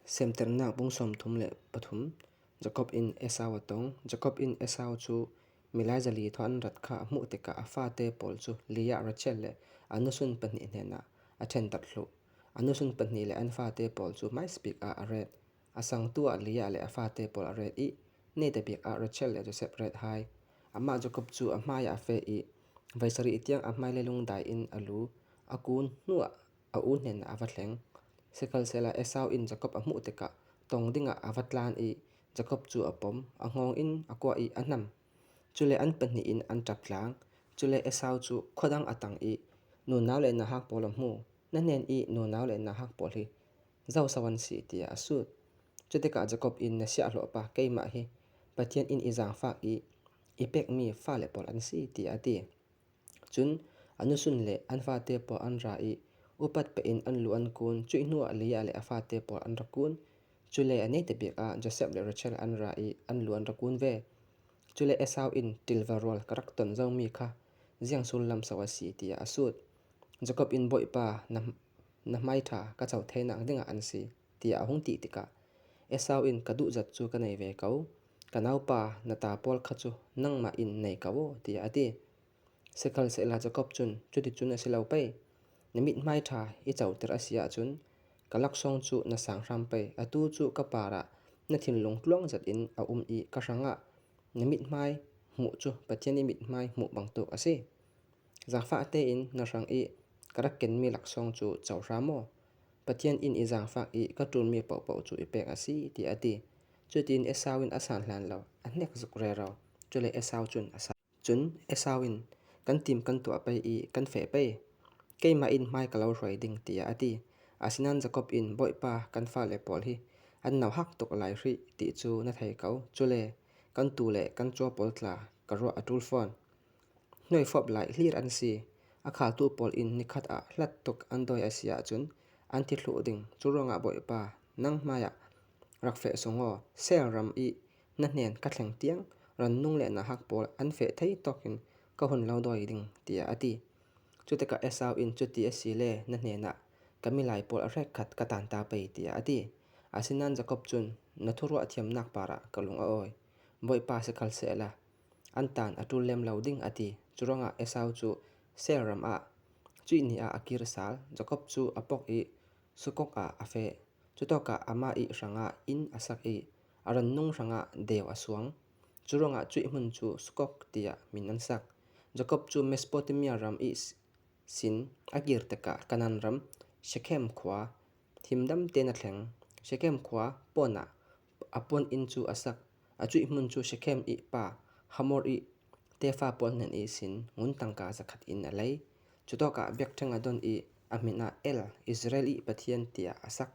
Semternak bung 33 Jakob in Esau a tong. Jakob in Esau cu milai zali thaw an rat kha a hmuh tikah a fate pawl cu Leah, Rachel le a nusun pahnih hnenah a ṭhendarh hluh. A nusun pahnih le an fate pawl cu hmaisabik ah a ret. A sangtu ah Leah le a fate pawl a ret i nete bik ah Rachel le Josef ret hai. Amah Jakob cu a hmai ah a feh i voi sarih tiang a hmailei lungdai in a lu a kun hnuah a u hnenah a va thleng. Sihmanhsehlaw Esau in Jakob a hmuh tikah tong dingah a va tlan i Jakob cu a pom, a hngawng in a kuah i a hnamh. Cule an pahnih in an ṭap tlang. Cule Esau cu khua dang a tang i nunau le nahak pawl a hmu. Na hnen i nunau le nahak pawl hi zohso an si tiah a sut. Cu tikah Jakob in na siahhlawhpa keimah hi Pathian inn i zaangfak i i pekmi fale pawl an si tiah a ti. Cun a nusun le an fate pawl an ra i upat pah in an lu an kun. Cuih hnuah Leah le a fate pawl an ra kun. Cule a neite bik ah Josef le Rachel an ra i an lu an ra kun ve. Cule Esau in ṭilva rawl ka rak ton zomi kha ziang sullam so a si tiah a sut. Jakob in Bawipa, na, na hmaiṭha ka co thainak dingah an si, tiah a hung ti tikah Esau in ka duh zat cu ka nei ve ko. Ka naupa, na ta pawl kha cu nangmah in nei ko u, tiah a ti. Sihmanhsehlaw Jakob cun, Cuticun a si lo pei. Na mithmai ṭha i coter a si ahcun ka laksawng cu na sang hram pei. Atu cu ka par ah na thinlung tluang zat in a um i ka hrangah na mithmai hmuh cu Pathian i mithmai hmuh bantuk a si. Zaangfah tein na hrang i ka rak kenmi laksawng cu co hram aw. Pathian inn i zaangfak i ka ṭulmi paohpaoh cu i pek a si, tiah a ti. Cutin Esau in a san hlan lo, a hnek zuk rero. Cule Esau cun a san. Cun Esau in, Kan tim kan tuah pei i kan feh pei. Keimah in hmai ka lo hruai ding, tiah a ti. Asinain Jakob in, Bawipa, kan fale pawl hi an nauhak tuk lai hrih ti cu na thei ko. Cule kan tuu le kan caw pawl tla ka ruah a ṭul fawn. Hnuaifuap lai hlir an si. A khaltu pawl in nikhat ah hlat tuk an dawi a si ahcun an thi thluh ding. Cu ruangah Bawipa, nang hmaiah rak feh sung aw, Seir ram i na hnen ka thleng tiang rannung le nahak pawl an feh thei tawk in ka hun lo dawi ding, tiah a ti. Cu tikah Esau in cuti a si le na hnenah ka milai pawl a hrekkhat ka tan ta pei, tiah a ti. Asinain Jakob cun, Na thuruah thiamnak par ah ka lung a awi. Bawipa si khal sehla, An tan a ṭul lem lo ding a ti. Curuangah Esau cu Seir ram ah cuih ni ah a kir sal. Jakob cu a pok i Sukkoth ah a feh. Cutawkah amah ih hrangah inn a sak i a rannung hrangah deu a suang. Curuangah cuih hmun cu Sukkoth tiah min an sak. Jakob cu Mesopotamia ram i sin a kir tikah Kanaan ram Shechem khua himdam tein a thleng. Shechem khua pawn ah a puan inn cu a sak. A cuih hmun cu Shechem i pa Hamor i tefa pawl hnen i sin ngun tangka zakhat in a lei. Cutawkah biakṭheng a don i a min ah El, Israel i Pathian tiah a sak.